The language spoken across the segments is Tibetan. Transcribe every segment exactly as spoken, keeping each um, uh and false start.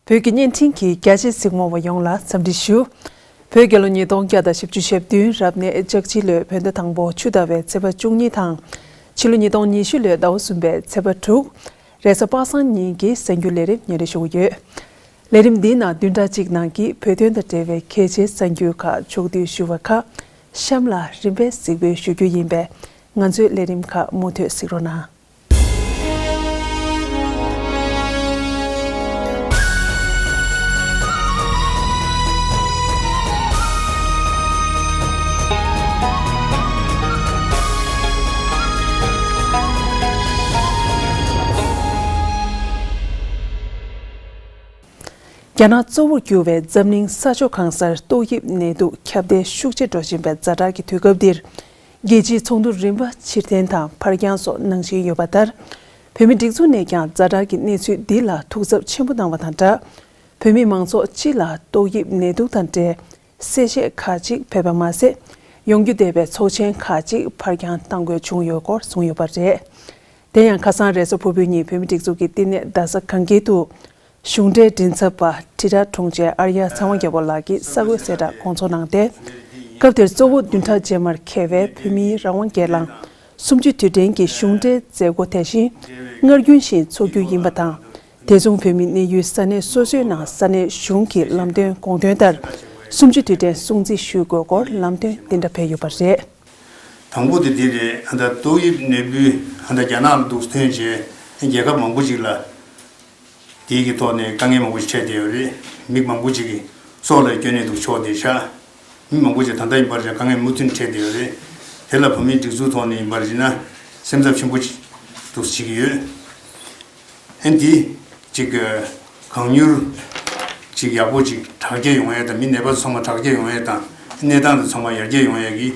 བོད་ཀྱི་བརྙན་འཕྲིན་གྱི་རྒྱ་ཆེའི་གཟིགས་མོ་བ་ཡོངས་ལ་འཚམས་འདྲི་ཞུ། བོད་རྒྱལ་ལོ་ཉིས་སྟོང་བརྒྱ་དང་བཞི་བཅུ་ཞེ་བདུན་རབ་གནས་ལྕགས་བྱི་ལོའི་བོད་ཟླ་དང་པོ་ཆུ་ཟླ་བའི་ཚེས་པ་བཅུ་གཉིས་དང་། ཕྱི་ལོ་ཉིས་སྟོང་ཉི་ཤུ་ལོའི་ཟླ་བ་གསུམ་པའི་ཚེས་པ་དྲུག་རེས་གཟའ་པ་སངས་ཉིན་གྱི་གསར་འགྱུར་ལས་རིམ་སྙན་སྒྲོན་ཞུ་གི་ཡོད། ལས་རིམ་འདིའི་ནང་བདུན་ཕྲག་གཅིག་ནང་གི་བོད་དོན་དང་འབྲེལ་བའི་གལ་ཆེའི་གསར་འགྱུར་ཁག་ཕྱོགས་བསྡུས་ཞུ་བ་ཁག་གཤམ་ལ་རིམ་པས་གཟིགས་འབུལ་ཞུ་རྒྱུ་ཡིན་པས། ང་ཚོའི་ལས་རིམ་ཁག་མུ་མཐུད་གཟིགས་རོགས་གནང་། རྒྱ་ནག་གཙོ་བོར་གྱུར་བའི་འཛམ་གླིང་ས་ཕྱོགས་གང་སར་ཏོག་དབྱིབས་ནད་དུག་ཁྱབ་གདལ་ཤུགས་ཆེ་འགྲོ་བཞིན་པའི་ཛ་དྲག་གི་དུས་སྐབས་འདིར། རྒྱལ་སྤྱིའི་ཚོགས་འདུ་རིམ་པ་ཕྱིར་འཐེན་དང་ཕར་འགྱངས་སོགས་གནང་བཞིན་ཡོད་པ་ལྟར། བོད་མིའི་སྒྲིག་འཛུགས་ནས་ཀྱང་ཛ་དྲག་གི་གནས་ཚུལ་འདི་ལ་ཐུགས་འཚབ་ཆེན་པོ་གནང་བ་དང་སྦྲགས། བོད་མི་མང་ཚོགས་སྤྱི་ལ་ཏོག་དབྱིབས་ནད་དུག་དང་འབྲེལ་གསལ་བཤད་ཁག་ཅིག་ཕེབས་པ་མ་ཟད། ཡོང་རྒྱུ་བསྡད་པའི་ཚོགས་ཆེན་ཁག་ཅིག་ཕར་འགྱངས་གཏང་དགོས་བྱུང་ཡོད་སྐོར་གསུངས་ཡོད་པ་རེད། དེ་ཡང་ཁ་སང་རེས་གཟའ་ཕུར་བུའི་ཉིན་བོད་མིའི་སྒྲིག་འཛུགས་ཀྱི་བསྟི་གནས་རྡ་ས་གངས་སྐྱིད་དུ། གཞུང་འབྲེལ་མགྲིན་ཚབ་པ་དྲིལ་བསྒྲགས་དྲུང་ཆེ་ཨར་ཡ་ཚེ་དབང་རྒྱལ་པོ་ལགས་ཀྱིས་གསར་འགོད་གསལ་བསྒྲགས་དགོངས་ཚོགས་གནང་སྟེ། སྐབས་དེར་གཙོ་བོ་བདུན་ཕྲག་རྗེས་མར་འཁེལ་བའི་བོད་མིའི་རང་དབང་སྒེར་ལངས་སུམ་ཅུ་དུས་དྲན་གྱི་གཞུང་འབྲེལ་མཛད་སྒོ་དེ་བཞིན་སྔར་རྒྱུན་བཞིན་འཚོགས་རྒྱུ་ཡིན་པ་དང་། དེ་མཚུངས་བོད་མིའི་གནས་ཡུལ་ས་གནས་སོ་སོའི་ནང་ས་གནས་གཞུང་གི་ལམ་སྟོན་དགོངས་དོན་ལྟར་སུམ་ཅུ་དུས་དྲན་སྲུང་བརྩི་ཞུ་དགོས་སྐོར་ལམ་སྟོན་འདི་འདྲ་ཕེབས་ཡོད་པ་རེད། དང་པོ་དེ་འདི་རེད། ཨ་ད་ཏོག་དབྱིབས་ནད་འབུ་ཨ་ད་རྒྱ་ནག་ལ་འདུག་ཐོན་རྗེས་རྒྱལ་ཁབ་མང་པོ་ཅིག་ལ་དེའི་གི་ཐོག་ནས་དཀའ་ངལ་མང་པོ་ཞིག་འཕྲད་བསྡད་ཡོད་རེད། མི་མང་པོ་ཅིག་གི་སྲོག་ལ་སྐྱོན་ནས་འདུག་ཆོག་བསྡད་ཤག་མི་མང་པོ་ཅིག་ད་ལྟ་ཡིན་པར་ཅིག་དཀའ་ངལ་མུ་མཐུད་འཕྲད་བསྡད་ཡོད་རེད། དེ་ལ་བོད་མིའི་སྒྲིག་འཛུགས་ཐོག་ནས་ཡིན་པར་ཅིག་ན་སེམས་འཚབ་ཆེན་པོ་ཅིག་འདུག་བྱེད་ཀྱི་ཡོད། ཨ་འདི་ཅིག་གང་མྱུར་ཅིག་ཡག་པོ་ཅིག་དྲག་སྐྱེད་ཡོང་ཡས་དང་། མི་ནད་པ་ཚོ་ཚང་མ་དྲག་སྐྱེད་ཡོང་ཡས་དང་། གནས་སྟངས་དེ་ཚང་མ་ཡར་རྒྱས་ཡོང་ཡས་ཀྱི་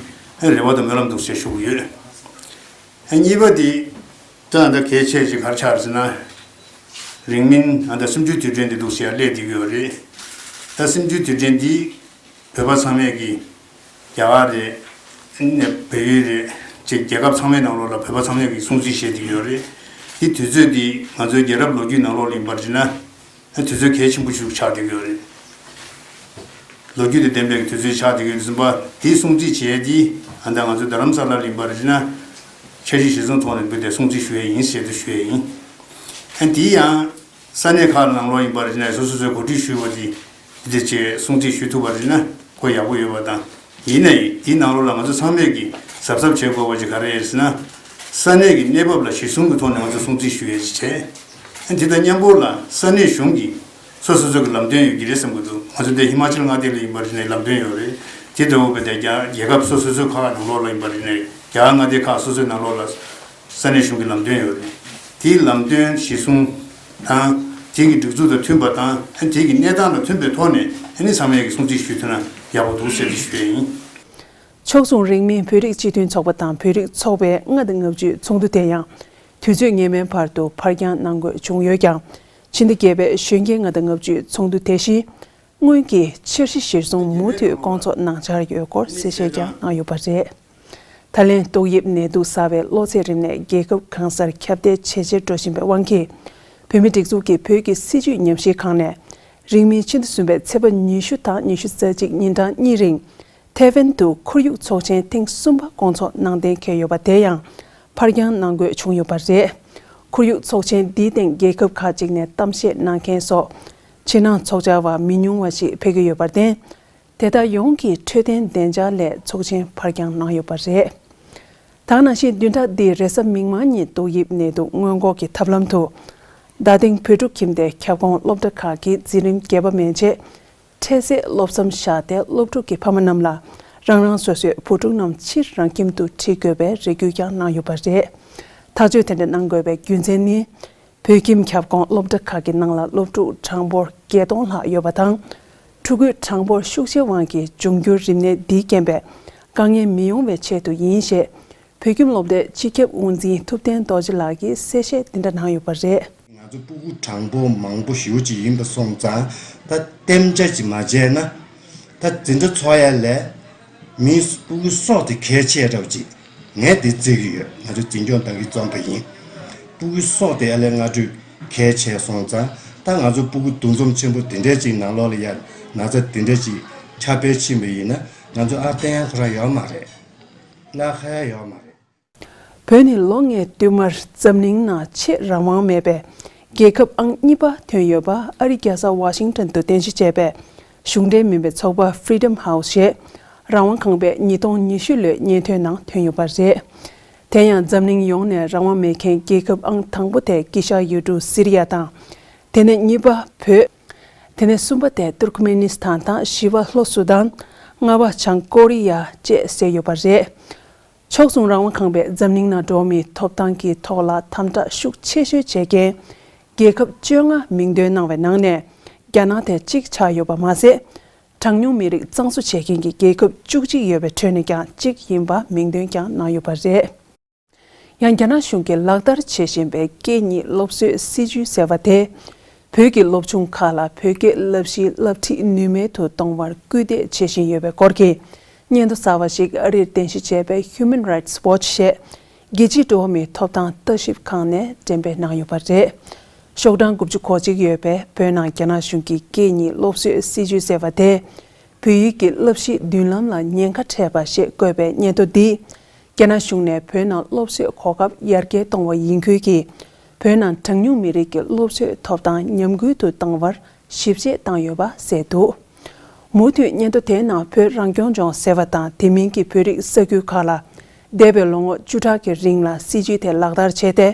རེ་བ་དང་སྨོན་ལམ་འདུག་ཟེར་ཞུ་གི་ཡོད། ཨ་གཉིས་པ་དེ་ད་ད་གལ་ཆེ་ཅིག་ག་རེ་ཆགས་ཟེར་ན། རིང་མིན་ཨ་ད་སུམ་ཅུ་དུས་དྲན་དེ་འདུག་ཟེར་ཡ་སླེབས་བསྡད་ཀྱི་ཡོད་རེད། ད་སུམ་ཅུ་དུས་དྲན་འདི་བོད་པ་ཚང་མས་ཀྱི་རྒྱ་གར་རེད། ཨ་ནི་བལ་ཡུལ་རེད། ཅིག་རྒྱལ་ཁབ་ཚང་མའི་ནང་ལོགས་ལ་བོད་པ་ཚང་མས་ཀྱི་སྲུང་བརྩི་བྱེད་བསྡད་ཀྱི་ཡོད་རེད། དེ་དུས་ཚོད་འདི་ང་ཚོའི་རྒྱལ་རབས་ལོ་རྒྱུས་ནང་ལོགས་ལ་ཡིན་པར་བྱས་ན། དུས་ཚོད་གལ་ཆེན་པོ་ཞིག་ཆགས་བསྡད་ཀྱི་ཡོད་རེད། ལོ་རྒྱུས་དང་ལྡན་པའི་དུས་ཚོད་ཆགས་བསྡད་ཀྱི་ཡོད་ཙམ་པ། དེའི་སྲུང་བརྩི་བྱས་ཏེ་ཨ་ད་ང་ཚོ་རྡ་རམ་ས་ལ་ལ་ཡིན་པར་བྱས་ན། འཆར་གཞི་གཞིར་བཟུང་ཐོག་ནས་འབུལ་ཏེ་སྲུང་བརྩི་ཞུ་ཡས་ཡིན་ཞེས་དུ་ཞུ་ཡས་ཡིན། ཨ་དེ་ཡང་ས་གནས་ཁག་ནང་ལོགས་ཡིན་པར་བྱས་ན་སོ་སོ་སོས་གོ་སྒྲིག་ཞུས་པ་དེ་དེ་བྱས་སྲུང་བརྩི་ཞུ་ཐུབ་པར་བྱས་ན་ཁོ་ཡག་པོ་ཡོད་པ་དང་། ཡིན་ན་ཡང་དེའི་ནང་ལོགས་ལ་ང་ཚོ་ཚང་མས་ཀྱི་གཟབ་གཟབ་བྱེད་དགོས་པ་ཅིག་ག་རེ་རེད་ཟེར་ན། ས་གནས་ཀྱི་གནས་བབ་ལ་གཞི་བཟུང་གི་ཐོག་ནས་ང་ཚོ་སྲུང་བརྩི་ཞུ་ཡས་ཅིག་བྱས། དེ་དང་མཉམ་པོ་ལ་ས་གནས་གཞུང་གིས་སོ་སོ་སོ་གི་ལམ་སྟོན་ཡོད་ཀྱི་རེད་བསམ་གྱི་འདུག་ང་ཚོ་འདི་ཧི་མ་ཅལ་མངའ་སྡེ་ལ་ཡིན་པར་བྱས་ནས་ལམ་སྟོན་ཡོད་རེད། དེ་ལྟ་བུ་གི་དེ་རྒྱ་རྒྱལ་ཁབ་སོ་སོ་སོའི་ཁག་ནང་ལོགས་ལ་ཡིན་པར་བྱས་ནས་རྒྱ་གར་མངའ་སྡེ་ཁག་སོ་སོའི་ནང་ལོགས་ལ་ས་གནས་གཞུང་གི་ལམ་སྟོན་ཡོད་རེད། དེའི་ལམ་སྟོན་གཞི་བཟུང་དང་། དེ་གི་སྒྲིག་འཛུགས་དང་མཐུན་པ་དང་། དེ་གི་གནས་སྟངས་དང་མཐུན་པའི་ཐོག་ནས་ཨ་ནི་ཚང་མས་ཀྱི་སྲུང་བརྩི་ཞུས་ཐུབ་ན་ཡག་པོ་འདུག་ཟེར་ཏེ་ཞུ་ཡས་ཡིན། ཕྱོགས་མཚུངས་རིང་མིན་བོད་རིགས་སྤྱི་མཐུན་ཚོགས་པ་དང་བོད་རིགས་ཚོགས་པའི་ལྔ་དང་ལྔ་བཅུའི་ཚོགས་འདུ་དེ་ཡང་དུས་ཚོད་ངེས་མེད་བར་དུ་ཕར་འགྱངས་གནང་དགོས་བྱུང་ཡོད་ཀྱང་། ཕྱི་ཟླ་བརྒྱད་པའི་གཞོན་སྐྱེས་ལྔ་དང་ལྔ་བཅུའི་ཚོགས་འདུ་དེ་བཞིན་སྔོན་གྱི་འཆར་གཞི་གཞིར་བཟུང་མུ་མཐུད་སྐོང་ཚོགས་གནང་འཆར་ཡོད་སྐོར་གསལ་བཤད་ཀྱང་གནང་ཡོད་པ་རེད། ད་ལན་ཏོག་དབྱིབས་ནད་དུག་གསར་བའི་གློ་ཚད་རིམས་ནད་རྒྱལ་ཁབ་གང་སར་ཁྱབ་གདལ་ཇེ་ཆེར་འགྲོ་བཞིན་པའི་དབང་གིས། བོད་མིའི་སྒྲིག་འཛུགས་ཀྱི་བོད་ཀྱི་སྲིད་བྱུས་ཉམས་ཞིབ་ཁང་ནས་རིང་མིན་ཕྱི་ཟླ་གསུམ་པའི་ཚེས་པ་ཉི་ཤུ་དང་ཉི་ཤུ་རྩ་གཅིག་ཉིན་གྲངས་གཉིས་རིང་། ཐེ་ཝན་དུ་ཁོར་ཡུག་ཚོགས་ཆེན་ཐེངས་གསུམ་པ་སྐོང་ཚོགས་གནང་གཏན་འཁེལ་ཡོད་པ་དེ་ཡང་ཕར་འགྱངས་གནང་དགོས་བྱུང་ཡོད་པ་རེད། ཁོར་ཡུག་ཚོགས་ཆེན་འདིའི་སྟེང་རྒྱལ་ཁབ་ཁག་ཅིག་ནས་གཏམ་བཤད་གནང་མཁན་སོགས་ཕྱི་ནང་ཚོགས་བཅར་བ་མི་ཉུང་བ་ཞིག་ཕེབས་ཀྱི་ཡོད་པར་བརྟེན། དེ་དག་ཡོངས་ཀྱི་འཕྲོད་བསྟེན་བདེ་འཇགས་སླད་ཚོགས་ཆེན་ཕར་འགྱངས་གནང་ཡོད་པ་རེད། ད་ག་ནང་བཞིན་བདུན་ཕྲག་འདིའི་རེས་གཟའ་མིག་དམར་ཉིན་ཏོག་དབྱིབས་ནད་དུག་སྔོན་འགོག་གི་ཐབས་ལམ་དུ། རྡ་སྟེང་བོད་ཕྲུག་ཁྱིམ་སྡེའི་ཁྱབ་ཁོངས་སློབ་གྲྭ་ཁག་གི་འཛིན་རིམ་བརྒྱད་པ་མན་ཆད་འཕྲལ་སེལ་སློབ་མཚམས་བཞག་སྟེ། སློབ་ཕྲུག་གི་ཕ་མ་རྣམས་ལ་རང་རང་སོ་སོའི་བུ་ཕྲུག་རྣམས་ཕྱིར་རང་ཁྱིམ་དུ་ཁྲིད་དགོས་པའི་རེ་སྐུལ་ཀྱང་གནང་ཡོད་པ་རེད། ཐག་གཅོད་དེ་འདྲ་གནང་དགོས་པའི་རྒྱུ་མཚན་ནི། བོད་ཁྱིམ་ཁྱབ་ཁོངས་སློབ་གྲྭ་ཁག་གི་ནང་ལ་སློབ་ཕྲུག་གྲངས་འབོར་བརྒྱད་སྟོང་ལྷག་ཡོད་པ་དང་། ཕྲུ་གུའི་གྲངས་འབོར་ཤུགས་ཆེ་དབང་གིས་འབྱུང་འགྱུར་རིམས་ནད་འདིའི་རྐྱེན་པས་དཀའ་ངལ་མི་ཡོང་བའི་ཆེད་དུ་ཡིན་ཞེས། བོད་ཁྱིམ་སློབ་སྡེའི་སྤྱི་ཁྱབ་དབུ་འཛིན་ཐུབ་བསྟན་རྡོ་རྗེ་ལགས་ཀྱིས་གསལ་བཤད་འདི་འདྲ་གནང་ཡོད་པ་རེད། ང་ཚོ་སྤུ་གུ་གྲངས་འབོར་མང་པོ་ཞེ་པོ་ཅིག་ཡིན་པ་སོང་ཙང་། ད་གཏན་འཇགས་ཅིག་མ་བྱས་ན། ད་འཛིན་གྲྭ་འཚོགས་ཡ་ལས་མིའི་སྤུ་གུ་སྲོག་དེ་གལ་ཆེ་འདྲ་བོ་ཅིག་ངས་དེ་བརྩི་གི་ཡོད། ང་ཚོ་འཛིན་སྐྱོང་བཏང་གི་རྩོམ་པ་ཡིན། སྤུ་གུ་སྲོག་དེ་ཡ་ལས་སྔ་དྲོས་གལ་ཆེ་སོང་ཙང་ ད་ང་ཚོ་སྤུ་གུ་འདུ་འཛོམས་ཆེན་པོ་དེ་འདྲས་ཅིག་ནང་ལོགས་ལ་ཡ་ན་ཚ་དེ་འདྲས་ཅིག་ཁྱབ་སྤེལ་ཕྱིན་པ་ཡིན་ན་ང་ཚོ་ཨ་བསྟན་ཡ་ཁོ་རང་ཡོད་མ་རེད། ལ་ཁ་ཡ་ཡོད་མ་རེད། བོད་ནི་ལོ་ལྔའི་བསྟུད་མར་འཛམ་གླིང་ནང་ཆེས་རང་དབང་མེད་པའི་རྒྱལ་ཁབ་ཨང་གཉིས་པ་ཐོན་ཡོད་པ། ཨ་རིའི་རྒྱལ་ས་ཝ་ཤིང་ཊོན་དུ་རྟེན་གཞི་བྱས་པའི་གཞུང་འབྲེལ་མིན་པའི་ཚོགས་པ་Freedom House ཞེས་རང་དབང་ཁང་པས་ཉིས་སྟོང་ཉི་ཤུ་ལོའི་སྙན་ཐོའི་ནང་ཐོན་ཡོད་པ་རེད། དེ་ཡང་འཛམ་གླིང་ཡོངས་ནས་རང་དབང་མེད་མཁན་རྒྱལ་ཁབ་ཨང་དང་པོ་དེ་དཀྱིལ་ཤར་ཡུལ་གྲུ་སི་རི་ཡ་དང་། དེ་ནས་གཉིས་པ་བོད། དེ་ནས་གསུམ་པ་དེ་ཏུར་ཁི་མེ་ནི་སི་ཐན་དང་བཞི་པ་ལྷོ་སུ་དཱན། ལྔ་པ་བྱང་ཀོ་རི་ཡ་བཅས་གསལ་ཡོད་པ་རེད། ཕྱོགས་མཚུངས་རང་དབང་ཁང་པས་འཛམ་གླིང་ནང་འགྲོ་བ་མིའི་ཐོབ་ཐང་གི་ཐོག་ལ་དམ་དྲག་ཤུགས་ཆེ་ཤོས་བྱེད་མཁན་རྒྱལ་ཁབ་བཅོ་ལྔ་མིང་འདོན་གནང་བའི་ནང་ནས་རྒྱ་ནག་དེ་གཅིག་ཆགས་ཡོད་པ་མ་ཟད། གྲངས་ཉུང་མི་རིགས་གཙང་བཟོ་བྱེད་མཁན་གྱི་རྒྱལ་ཁབ་བཅུ་གཅིག་ཡོད་པའི་ཁྲོད་ནས་ཀྱང་གཅིག་ཡིན་པ་མིང་འདོན་ཀྱང་གནང་ཡོད་པ་རེད། ཡང་རྒྱ་ནག་གཞུང་གིས་ལག་བསྟར་བྱེད་བཞིན་པའི་སྐད་གཉིས་སློབ་གསོའི་སྲིད་ཇུས་ཟེར་བ་དེ། བོད་ཀྱི་སློབ་ཆུང་ཁག་ལ་བོད་སྐད་བསླབ་གཞིའི་བསླབ་ཁྲིད་ནུས་མེད་དུ་གཏོང་བར་སྐུལ་འདེད་བྱེད་བཞིན་ཡོད་པའི་སྐོར་གྱི་སྙན་ཐོ་གསར་བ་ཞིག་ཨ་རིར་རྟེན་གཞི་བྱས་པའི་Human Rights Watch ཞེས་རྒྱལ་སྤྱིའི་འགྲོ་བ་མིའི་ཐོབ་ཐང་ལྟ་ཞིབ་ཁང་ནས་འགྲེམས་སྤེལ་གནང་ཡོད་པ་རེད། ཤོག་གྲངས་དགུ་བཅུ་གོ་གཅིག་ཡོད་པའི་བོད་ནང་རྒྱ་ནག་གཞུང་གི་སྐད་གཉིས་སློབ་གསོའི་སྲིད་ཇུས་ཟེར་བ་དེ། བོད་ཡིག་གི་བསླབ་གཞི་མདུན་ལམ་ལ་ཉེན་ཁ་འཕྲད་པ་ཞེས་བཀོད་པའི་སྙན་ཐོ་འདིས། རྒྱ་ནག་གཞུང་ནས་བོད་ནང་སློབ་གསོའི་གོ་སྐབས་ཡར་རྒྱས་གཏོང་བ་ཡིན་ཁུལ་གྱིས། བོད་ནང་གྲངས་ཉུང་མི་རིགས་ཀྱི་སློབ་གསོའི་ཐོབ་ཐང་ཉམས་རྒུད་དུ་བཏང་བར་ཞིབ་དཔྱད་བཏང་ཡོད་པ་གསལ་འདུག་མུ་མཐུད་སྙན་ཐོ་དེའི་ནང་བོད་རང་སྐྱོང་ལྗོངས་ཟེར་བ་དང་དེ་མིན་གྱི་བོད་རིགས་ས་ཁུལ་ཁག་ལ། འདས་པའི་ལོ་ངོ་བཅུ་ཕྲག་གི་རིང་ལ་སྲིད་ཇུས་དེ་ལག་བསྟར་བྱས་ཏེ།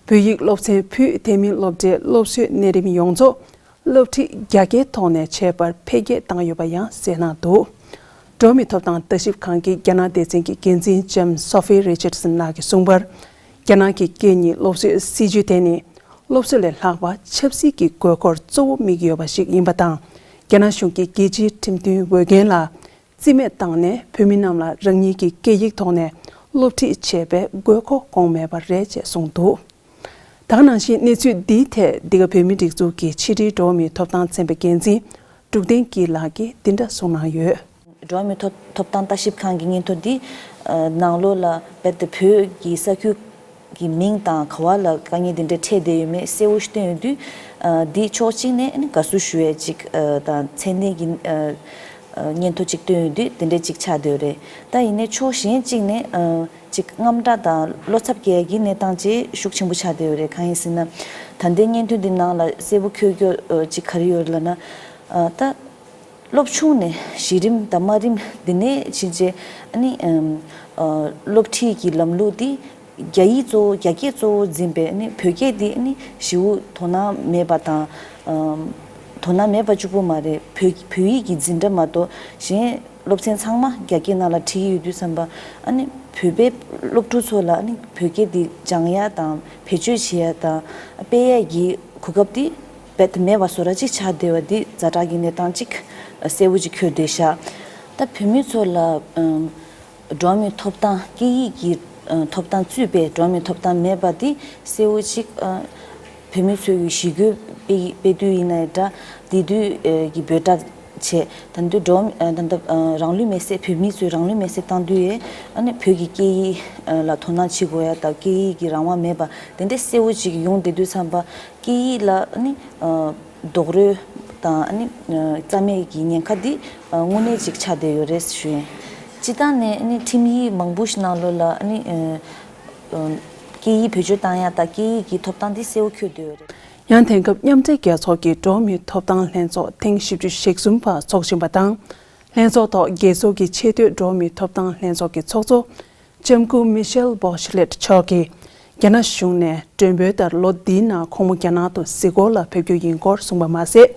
བོད་ཡིག་སློབ་ཚན་ཕུད་དེ་མིན་སློབ་གྲྭའི་སློབ་གསོའི་གནས་རིམ་ཡོངས་རྫོགས། སློབ་ཁྲིད་རྒྱ་སྐྱེད་ཐོག་ནས་བྱེད་པར་འཕེལ་རྒྱས་བཏང་ཡོད་པ་ཡང་གསལ་གནང་འདུག་འགྲོ་བ་མིའི་ཐོབ་ཐང་ལྟ་ཞིབ་ཁང་གི་རྒྱ་ནག་སྡེ་ཚན་གྱི་འགན་འཛིན་ལྕམ་Sophie Richardson ལགས་ཀྱིས་གསུངས་པར། རྒྱ་ནག་གི་སྐད་གཉིས་སློབ་གསོའི་སྲིད་ཇུས་དེ་ནི་སློབ་གསོ་ལས་ལྷག་པ་ཆབ་སྲིད་ཀྱི་དགོས་མཁོར་གཙོ་བོ་དམིགས་ཡོད་པ་ཞིག་ཡིན་པ་དང་། རྒྱ་ནག་གཞུང་གིས་རྒྱལ་སྤྱིའི་ཁྲིམས་མཐུན་འོས་འགན་ལ་རྩིས་མེད་བཏང་ནས་བོད་མི་རྣམས་ལ་རང་ཉིད་ཀྱི་སྐད་ཡིག་ཐོག་ནས་སློབ་ཁྲིད་བྱེད་པའི་དགོས་མཁོ་བསྐོང་མེད་པ་རེད་ཅེས་གསུངས་འདུག་ད་ག་ནང་བཞིན་གནས་ཚུལ་འདིའི་ཐད་འདི་ག་བོད་མིའི་སྒྲིག་འཛུགས་ཀྱི་ཕྱི་དྲིལ་འགྲོ་བ་མིའི་ཐོབ་ཐང་ཚན་པའི་འགན་འཛིན་འབྲུག་བསྟན་སྐྱིད་ལགས་ཀྱིས་འདི་འདྲ་གསུངས་གནང་ཡོད། འགྲོ་བ་མིའི་ཐོབ་ཐོབ་ཐང་ལྟ་ཞིབ་ཁང་གི་སྙན་ཐོ་འདི་ནང་ལོགས་ལ་རྦད་དེ་བོད་ཀྱི་ས་ཁུལ་གྱི་མིང་དང་ག་བ་ལ་དཀའ་ངལ་འདི་འདྲ་འཕྲད་བསྡད་ཡོད་མེད་གསལ་བོ་ཞིག་བཏོན་ཡོད་དུས། འདི་ཕྱོགས་གཅིག་ནས་དགའ་བསུ་ཞུ་ཡས་ཅིག་དང་མཚན་གནས་ཀྱི་སྙན་ཐོ་ཅིག་བཏོན་ཡོད་དུས་དེ་འདྲ་ཅིག་ཆགས་བསྡད་ཡོད་རེད། ད་ཡིན་ནའི་ཕྱོགས་གཞན་གཅིག་ནས། ཅིག་དངངས་སྐྲག་དང་བློ་འཚབ་སྐྱེ་ཡ་གི་གནས་སྟངས་ཅིག་ཤུགས་ཆེན་པོ་ཆགས་བསྡད་ཡོད་རེད། གང་ཡིན་ཟེར་ན། ད་ལྟའི་སྙན་ཐོ་འདི་ནང་ལ་གསལ་པོ་འཁོད་རྒྱུ་ཅིག་ག་རེ་ཡོད་ལབ་ན། ད་སློབ་ཆུང་ནས་གཞི་རིམ་དང་དམའ་རིམ་འདི་ནས་ཕྱིན་ཆད་ཨ་ནི་སློབ་ཁྲིད་ཀྱི་ལམ་ལུགས་འདི་རྒྱ་ཡིག་གཙོ་བོ་རྒྱ་སྐད་གཙོ་བོ་འཛིན་པའི་ཨ་ནི་བོད་སྐད་འདི་ཨ་ནི་ཞེ་པོ་དོ་སྣང་མེད་པ་དང་། དོ་སྣང་མེད་པ་གཅིག་པོ་མ་རེད། བོད་བོད་ཡིག་གི་འཛིན་གྲྭ་མ་གཏོགས་གཞན། སློབ་ཚན་ཚང་མ་རྒྱ་སྐད་ནང་ལ་ཁྲིད་ཀྱི་ཡོད་དུས་ཙམ་པ། ཨ་ནི་བོད་པའི་སློབ་ཕྲུག་ཚོ་ལ་ཨ་ནི་བོད་སྐད་འདི་སྦྱང་ཡ་དང་བེད་སྤྱོད་བྱེད་ཡ་དང་སྤེལ་ཡ་གི་གོ་སྐབས་འདི་རྦད་དེ་མེད་པ་བཟོ་འདྲ་ཅིག་ཆགས་བསྡད་པ་འདི་ཛ་དྲག་གི་གནས་སྟངས་ཅིག་གསལ་བོ་ཅིག་འཁོད་བསྡད་ཤག་ད་བོད་མི་ཚོ་ལ་ཨམ་འགྲོ་བ་མིའི་ཐོབ་ཐང་སྐད་ཡིག་གི་ཨ་ཐོབ་ཐང་གཙོས་པའི་འགྲོ་བ་མིའི་ཐོབ་ཐང་མེད་པ་འདི་གསལ་བོ་ཅིག་ཨ། བོད་མི་ཚོས་ཀྱི་ཞི་རྒོལ་སྤེལ་སྤེལ་དུས་ཡིན་ནའི་འདྲ། དེ་དུས་ཀྱི་འབོད་སྒྲ་བྱས། ད་དུང་འགྲོ་ད་ལྟ་རང་ལུས་མེར་སྲེག་བོད་མི་ཚོས་རང་ལུས་མེར་སྲེག་བཏང་དུས་ཡས་ཨ་ནི་བོད་ཀྱི་སྐད་ཡིག་ལ་དོ་སྣང་བྱེད་དགོས་ཡ་དང་སྐད་ཡིག་གི་རང་དབང་མེད་པ་དེ་འདྲ་གསལ་བོ་ཅིག་ཡོང་བསྡད་དུས་ཙམ་པ་སྐད་ཡིག་ལ་ཨ་ནི་རྡོག་རོལ་དང་ཨ་ནི་རྩ་མེད་ཀྱི་ཉེན་ཁ་འདི་དངོས་གནས་ཅིག་ཆགས་བསྡད་ཡོད་རེད་ཞུ་ཡིན། སྤྱིར་བཏང་ནས་ཨ་ནི་ཁྲིམས་ཡིག་མང་པོ་ཞིག་ནང་ལོགས་ལ་ཨ་ནི། སྐད་ཡིག་བེད་སྤྱོད་བཏང་ཡ་དང་སྐད་ཡིག་གི་ཐོབ་ཐང་དེ་གསལ་བོ་འཁོད་བསྡད་ཡོད་རེད། ཡང་དེང་སྐབས་མཉམ་འབྲེལ་རྒྱལ་ཚོགས་ཀྱི་འགྲོ་བ་མིའི་ཐོབ་ཐང་ལྷན་ཚོགས་ཐེངས་བཞི་བཅུ་ཞེ་གསུམ་པ་འཚོགས་བཞིན་པ་དང་། ལྷན་ཚོགས་ཐོག་རྒྱལ་ཚོགས་ཀྱི་ཆེས་མཐོའི་འགྲོ་བ་མིའི་ཐོབ་ཐང་ལྷན་ཚོགས་ཀྱི་ཚོགས་གཙོ་ལྕམ་སྐུ་མི་ཤེལ་བྷོ་ཤི་ལེད་མཆོག་གིས་རྒྱ་ནག་གཞུང་ནས་མགྲོན་འབོད་ལྟར་ལོ་འདིའི་ནང་ཁོང་མོ་རྒྱ་ནག་ཏུ་གཟིགས་སྐོར་ལ་ཕེབས་རྒྱུ་ཡིན་སྐོར་གསུངས་པ་མ་ཟད།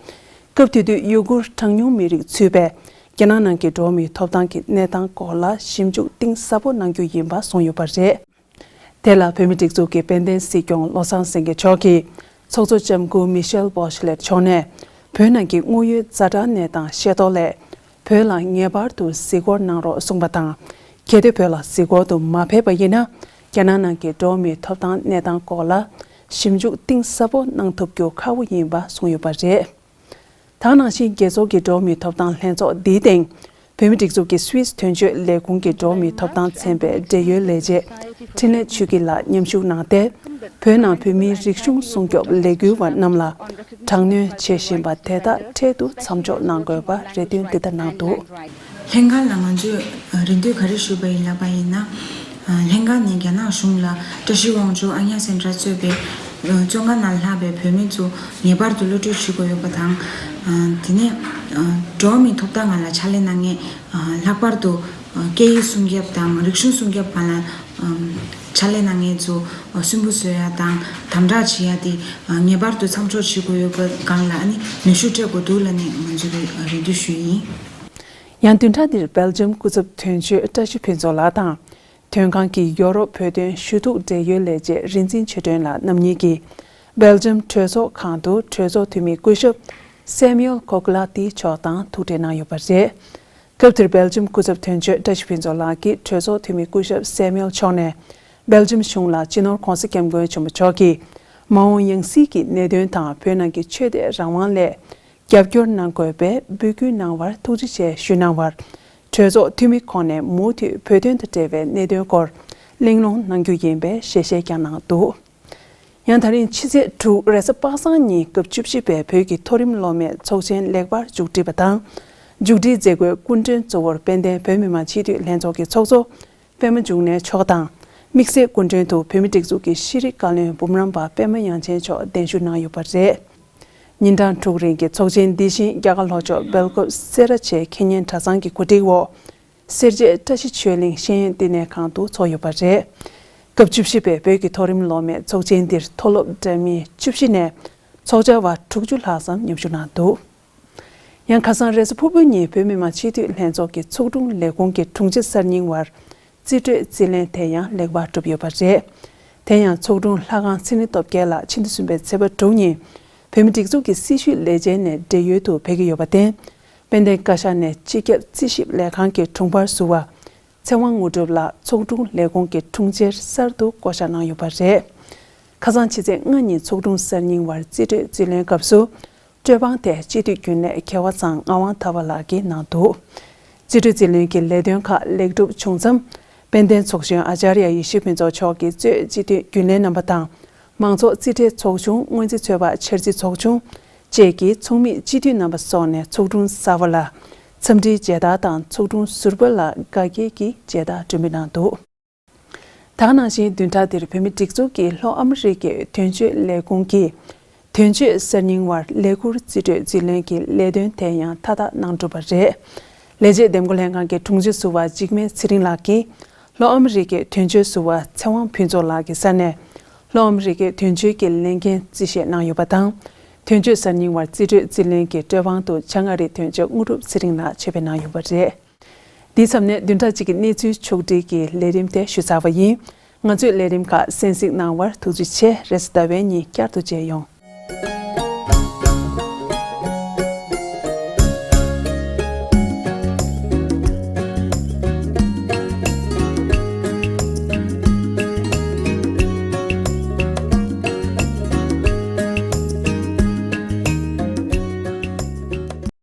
སྐབས་དེ་དུས་ཡུ་གུར་གྲངས་ཉུང་མི་རིགས་ཚུད་པའི་རྒྱ་ནག་ནང་གི་འགྲོ་བ་མིའི་ཐོབ་ཐང་གི་གནས་སྟངས་སྐོར་ལ་ཞིབ་འཇུག་གཏིང་ཟབ་པོ་གནང་རྒྱུ་ཡིན་པ་གསུངས་ཡོད་པ་རེད། དེ་ལ་བོད་མིའི་སྒྲིག་འཛུགས་ཀྱི་དཔལ་ལྡན་སྲིད་སྐྱོང་བློ་བཟང་སེང་གེ་མཆོག་གིས་ཚོགས་གཙོ་ལྕམ་སྐུ་མི་ཤེལ་བྷོ་ཤི་ལེད་མཆོག་ནས་བོད་ནང་གི་དངོས་ཡོད་ཛ་དྲག་གནས་སྟངས་ཤེས་རྟོགས་སླད་བོད་ལ་ངེས་པར་དུ་གཟིགས་སྐོར་གནང་རོགས་གསུངས་པ་དང་། གལ་ཏེ་བོད་ལ་གཟིགས་སྐོར་དུ་མ་ཕེབས་པ་ཡིན་ན་རྒྱ་ནག་ནང་གི་འགྲོ་བ་མིའི་ཐོབ་ཐང་གནས་སྟངས་སྐོར་ལ་ཞིབ་འཇུག་གཏིང་ཟབ་པོ་གནང་ཐུབ་རྒྱུ་ཁག་པོ་ཡིན་པ་གསུངས་ཡོད་པ་རེད། ད་ག་ནང་བཞིན་རྒྱལ་ཚོགས་ཀྱི་འགྲོ་བ་མིའི་ཐོབ་ཐང་ལྷན་ཚོགས་འདིའི་སྟེང་། བོད་མིའི་སྒྲིག་འཛུགས་ཀྱི་སུད་སི་དོན་གཅོད་ལས་ཁུངས་ཀྱི་འགྲོ་བ་མིའི་ཐོབ་ཐང་ཚན་པའི་འབྲེལ་ཡོད་ལས་བྱེད་འཕྲིན་ལས་ཆོས་སྐྱིད་ལགས་མཉམ་ཞུགས་གནང་སྟེ། བོད་ནང་བོད་མིའི་རིག་གཞུང་སྲུང་སྐྱོབ་ལས་འགུལ་བ་རྣམས་ལ་དྲག་གནོན་བྱེད་བཞིན་པ་དེ་དག་འཕྲལ་དུ་མཚམས་འཇོག་གནང་དགོས་པ་རེ་འདུན་འདི་ལྟར་གནང་འདུག། ལྷན་ཁང་ལ་ང་ཚོས་རེ་འདུན་ག་རེ་ཞུས་པ་ཡིན་ལབ་པ་ཡིན་ན། ལྷན་ཁང་ནས་རྒྱ་ནག་གཞུང་ལ་བཀྲ་ཤིས་དབང་ཕྱུག་ཨ་ཉ་སེན་དྲ་གཙོས་པའི་བཙོན་ཁང་ནང་ལྷག་པའི་བོད་མི་ཚོ་ངེས་པར་དུ་གློད་གྲོལ་བྱེད་དགོས་ཡོད་པ་དང་། དེ་ནས་འགྲོ་བ་མིའི་ཐོབ་ཐང་སྒང་ལ་ཕྱག་ལས་གནང་མཁན། ལྷག་པར་དུ་སྐད་ཡིག་སྲུང་སྐྱོབ་དང་རིག་གཞུང་སྲུང་སྐྱོབ་སྒང་ལ་ཕྱག་ལས་གནང་མཁན་ཚོ་སུན་པོ་བཟོ་ཡ་དང་དམ་དྲག་བྱེད་ཡ་དེ་ངེས་པར་དུ་མཚམས་འཇོག་བྱེད་དགོས་ཡོད་པ་སྒང་ལ་ནི་ནུས་ཤུགས་སྤྲད་དགོས་འདུག་ལབ་ནས་ང་ཚོས་རེ་འདུན་ཞུས་ཡིན། ཡང་བདུན་ཕྲག་འདིར་སྦེལ་ཇམ་སྐུ་ཚབ་དོན་གཅོད་བཀྲ་ཤིས་ཕུན་ཚོགས་ལགས་དང་། དོན་ཁང་གི་ཡོ་རོབ་བོད་དོན་ཞུ་གཏུག་འབྲེལ་ཡོད་ལས་བྱེད་རིག་འཛིན་ཆོས་སྒྲོན་ལགས་རྣམ་གཉིས་ཀྱིས་སྦེལ་ཇམ་གྲོས་ཚོགས་ཁང་དུ་གྲོས་ཚོགས་འཐུས་མི་སྐུ་ཞབས་སེ་མིའུལ་ཁོ་ཀླ་ཏི་མཆོག་དང་ཐུག་འཕྲད་གནང་ཡོད་པ་རེད། སྐབས་དེར་སྦེལ་ཇམ་སྐུ་ཚབ་དོན་གཅོད་བཀྲ་ཤིས་ཕུན་ཚོགས་ལགས་ཀྱིས་གྲོས་ཚོགས་འཐུས་མི་སྐུ་ཞབས་སེ་མིའུལ་མཆོག་ནས་སྦེལ་ཇམ་གཞུང་ལ་སྤྱི་ནོར་༧གོང་ས་༧སྐྱབས་མགོན་ཆེན་པོ་མཆོག་གིས་མ་འོངས་ཡང་སྲིད་ཀྱི་གནད་དོན་དང་བོད་ནང་གི་ཆོས་དད་རང་དབང་སླད། རྒྱབ་སྐྱོར་གནང་དགོས་པའི་འབོད་སྐུལ་གནང་བར་ཐུགས་རྗེ་ཆེ་ཞུས་གནང་བར། གྲོས་ཚོགས་འཐུས་མི་ཁོང་ནས་མུ་མཐུད་བོད་དོན་དང་འབྲེལ་བའི་གནད་དོན་སྐོར་གླེང་སློང་གནང་རྒྱུ་ཡིན་པའི་ཞལ་བཞེས་ཀྱང་གནང་འདུག། ཡང་ད་རིང་ཕྱི་ཚེས་དྲུག་རེས་གཟའ་པ་སངས་ཉིན་སྐབས་བཅུ་བཞི་པའི་བོད་ཀྱི་མཐོ་རིམ་སློབ་མའི་ཚོགས་ཆེན་ལེགས་པར་མཇུག་བསྒྲིལ་བ་དང་། མཇུག་སྒྲིལ་མཛད་སྒོའི་སྐུ་མགྲོན་གཙོ་བོར་དཔལ་ལྡན་བོད་མི་མང་སྤྱི་འཐུས་ལྷན་ཚོགས་ཀྱི་ཚོགས་གཙོ་པད་མ་འབྱུང་གནས་མཆོག་དང་། དམིགས་བསལ་སྐུ་མགྲོན་དུ་བོད་མིའི་སྒྲིག་འཛུགས་ཀྱི་ཤེས་རིག་བཀའ་བློན་འབུམ་རམས་པ་པད་མ་དབྱངས་ཅན་མཆོག་གདན་ཞུ་གནང་ཡོད་པ་རེད། ཉིན་གྲངས་དྲུག་རིང་གི་ཚོགས་ཆེན་འདི་བཞིན་རྒྱ་གར་ལྷོ་ཕྱོགས་སྦེལ་ཀོབ་སེ་ར་བྱེས་ཁེ་ཉན་གྲྭ་ཚང་གི་གོ་སྒྲིག་འོག་སེར་བྱེས་བཀྲ་ཤིས་ཆོས་གླིང་ཤེས་ཡོན་བསྟི་གནས་ཁང་དུ་འཚོགས་ཡོད་པ་རེད། སྐབས་བཅུ་བཞི་པའི་བོད་ཀྱི་མཐོ་རིམ་སློབ་མའི་ཚོགས་ཆེན་འདིར་མཐོ་སློབ་འདྲ་མིན་བཅུ་བཞི་ནས་ཚོགས་བཅར་བ་དྲུག་ཅུ་ལྷག་ཙམ་མཉམ་ཞུགས་གནང་འདུག། ཡང་ཁ་སང་རེས་གཟའ་ཕུར་བུ་ཉིན་བོད་མི་མང་སྤྱི་འཐུས་ལྷན་ཚོགས་ཀྱི་ཚོགས་དྲུང་ལས་ཁུངས་ཀྱི་དྲུང་ཆེ་གསར་རྙིང་བར་རྩིས་སྤྲོད་རྩིས་ལེན་དེ་ཡང་ལེགས་པར་གྲུབ་ཡོད་པ་རེད། དེ་ཡང་ཚོགས་དྲུང་ལྷ་ཁང་ཚེ་རིང་སྟོབས་རྒྱལ་ལགས་ཕྱི་ཟླ་གསུམ་པའི་ཚེས་པ་དྲུག་ཉིན་བོད་མིའི་སྒྲིག་འཛུགས་ཀྱི་སྲི་ཞུ་ལས་བྱེད་ནས་བགྲེས་ཡོལ་དུ་ཕེབས་ཀྱི་ཡོད་པར་བརྟེན། དཔལ་ལྡན་བཀའ་ཤག་ནས་སྤྱི་ཁྱབ་རྩིས་ཞིབ་ལས་ཁང་གི་དྲུང་འཕར་ཟུར་པ་ཚེ་དབང་དངོས་གྲུབ་ལགས་ཚོགས་དྲུང་ལས་ཁུངས་ཀྱི་དྲུང་ཆེར་གསར་དུ་བསྐོ་གཞག་གནང་ཡོད་པ་རེད། ཁ་སང་ཕྱི་ཚེས་ལྔ་ཉིན་ཚོགས་དྲུང་གསར་རྙིང་བར་རྩིས་སྤྲོད་རྩིས་ལེན་སྐབས་སུ། སྤྲོད་དཔང་དེ་སྤྱི་འཐུས་རྒྱུན་ལས་མཁས་དབང་ཚང་ངག་དབང་ཐར་པ་ལགས་ཀྱིས་གནང་འདུག། རྩིས་སྤྲོད་རྩིས་ལེན་གྱི་ལས་དོན་ཁག་ལེགས་གྲུབ་བྱུང་མཚམས། དཔལ་ལྡན་ཚོགས་གཞོན་ཨ་ཅཱརྱ་ཡེ་ཤེས་ཕུན་ཚོགས་མཆོག་གིས་གཙོས་སྤྱི་འཐུས་རྒྱུན་ལས་རྣམ་པ་དང་། མང་ཚོགས་རྩིས་ཁྲའི་ཚོགས་ཆུང་། སྔོན་རྩིས་ཚོད་དཔག་འཆར་རྩིས་ཚོགས་ཆུང་བཅས་ཀྱི་ཚོགས་མི་སྤྱི་འཐུས་རྣམ་པ་སོགས་ནས་ཚོགས་དྲུང་གསར་པ་ལ་འཚམས་འདྲིའི་མཇལ་དར་དང་ཚོགས་དྲུང་ཟུར་པ་ལ་དགའ་སྐྱེལ་གྱི་མཇལ་དར་སྤྲོད་འབུལ་གནང་འདུག། ད་ག་ནང་བཞིན་བདུན་ཕྲག་འདིར་བོད་མིའི་སྒྲིག་འཛུགས་ཀྱི་ལྷོ་ཨ་མི་རི་ཀའི་དོན་གཅོད་ལས་ཁུངས་ཀྱིས། དོན་གཅོད་གསར་རྙིང་བར་ལས་ཁུར་རྩིས་སྤྲོད་རྩིས་ལེན་གྱི་ལས་དོན་དེ་ཡང་མཐའ་དག་གནང་གྲུབ་པ་རེད། ལས་བྱེད་འདེམས་བསྐོ་ལྷན་ཁང་གི་དྲུང་ཆེ་ཟུར་པ་འཇིགས་མེད་ཚེ་རིང་ལགས་ཀྱིས་ལྷོ་ཨ་མི་རི་ཀའི་དོན་གཅོད་ཟུར་པ་ཚེ་དབང་ཕུན་ཚོགས་ལགས་ཀྱི་ས་ནས་ལྷོ་ཨ་མི་རི་ཀའི་དོན་གཅོད་ཀྱི་ལས་འགན་རྩིས་བཞེས་གནང་ཡོད་པ་དང་། དོན་གཅོད་གསར་རྙིང་བར་རྩིས་སྤྲོད་རྩིས་ལེན་གྱི་སྤྲོད་དཔང་དུ་བྱང་ཨ་རིའི་དོན་གཅོད་དངོས་གྲུབ་ཚེ་རིང་ལགས་ཆེད་ཕེབས་གནང་ཡོད་པ་རེད། འདིའི་མཚམས་ནས་བདུན་ཕྲག་གཅིག་གི་གནས་ཚུལ་ཕྱོགས་སྒྲིག་གི་ལས་རིམ་དེ་ཞུས་ཚར་བ་ཡིན། ང་ཚོའི་ལས་རིམ་ཁག་གསན་གཟིགས་གནང་བར་ཐུགས་རྗེ་ཆེ། རེས་གཟའ་ཟླ་བའི་ཉིན་བསྐྱར་དུ་མཇལ་ཡོང་།